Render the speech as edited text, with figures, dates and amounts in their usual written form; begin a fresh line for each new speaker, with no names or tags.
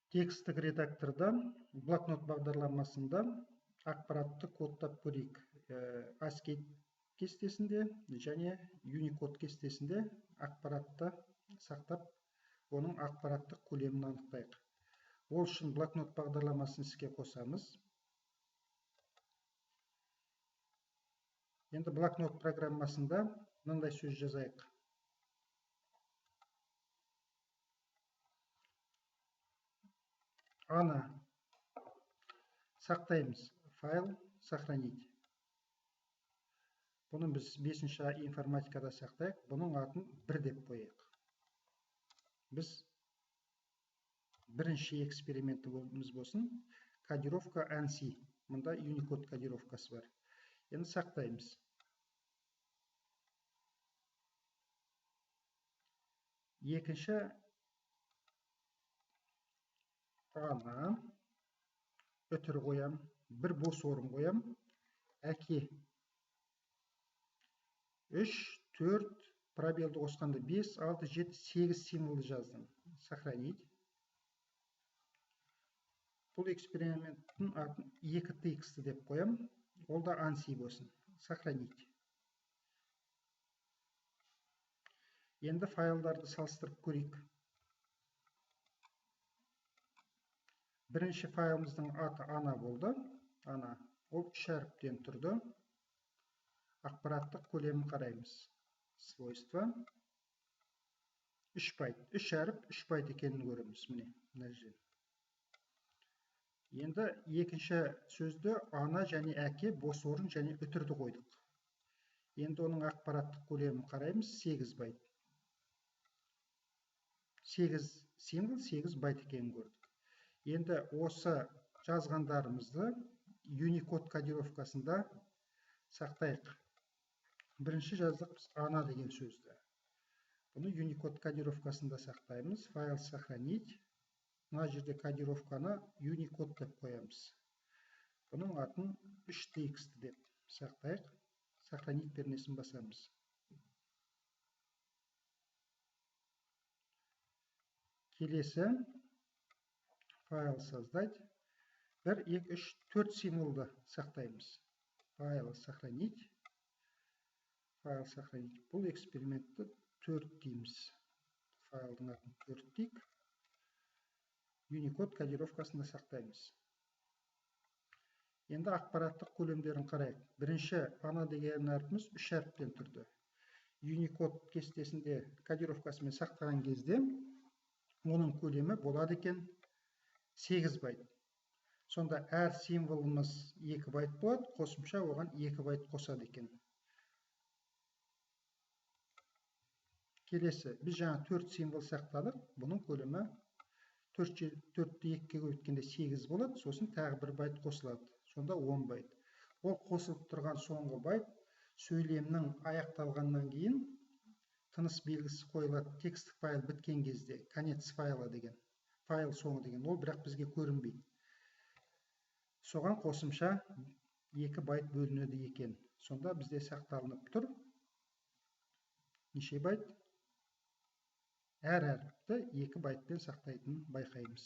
Тексттік редакторда блокнот бағдарламасында ақпаратты кодтап көрейік. ASCII кестесінде және Unicode кестесінде ақпаратты сақтап, оның ақпараттық көлемін анықтайық. Ол үшін блокнот бағдарламасын іске қосамыз. Енді блокнот программасында мынандай сөз жазайық. Ана. Сақтаймыз. Файл сохранить. Бұны біз 5-ші информатикада сақтайық. Бұның атын 1 деп қояйық. Біз бірінші экспериментіміз болсын. Кодировка ANSI. Мұнда Unicode кодировкасы бар. Енді сақтаймыз. Екінші ана, үтір қоям, бір бос орын қоям, әке. 3, 4, пробелді қосқанда 5, 6, 7, 8 символды жаздым. Сохранить. Бұл эксперименттің атын 2 текст деп қоям. Ол да ANSI болсын. Сохранить. Енді файлдарды салыстырып көрейік. Бірінші файлымыздың аты ана болды. Ана. Ол 3 әріптен тұрды. Ақпараттық көлемін қараймыз. Свойства. 3 байт. 3 әріп 3 байт екенін көреміз. Міне, мына жерден. Енді екінші сөзді ана және әке, бос орын және үтірді қойдық. Енді оның ақпараттық көлемін қараймыз. 8 байт. 8 символ, 8 байт екенін көрдік. Енді осы жазғандарымызды Unicode кодировкасында сақтайық. Бірінші жаздық біз ана деген сөзді. Бұны Unicode кодировкасында сақтаймыз. Файл сохранить. Мына жерде кодировканы Unicode деп қоямыз. Бұның атын 3 текст деп сақтайық. Сохранить пернесін басамыз. Келесі файл создать. 1, 2, 3, 4 символды сақтаймыз. Файл сохранить. Файл сохранить. Бұл экспериментті 4 дейміз. Файлдың атын 4 дейік. Unicode кодировкасында сақтаймыз. Енді ақпараттық көлемдерін қарайық. Бірінші ана деген әрпіміз 3 әріптен тұрды. Unicode кестесінде кодировкасымен сақтаған кезде оның көлемі болады екен 8 байт. Сонда әр символымыз 2 байт болады, қосымша оған 2 байт қосады екен. Келесі, біз жаңа 4 символ сақтадық. Бұның көлемі 4-ті 2-ге көбейткенде 8 болады, сосын тағы 1 байт қосылады. Сонда 10 байт. Ол қосылып тұрған соңғы байт сөйлемнің аяқталғаннан кейін тыныс белгісі қойылады. Текстік файл біткен кезде, конец файла деген, файл соңы деген, ол бірақ бізге көрінбейді. Соған қосымша 2 байт бөлінеді екен. Сонда бізде сақталынып тұр. Неше байт? Әр әріпті 2 байтпен сақтайтынын байқаймыз.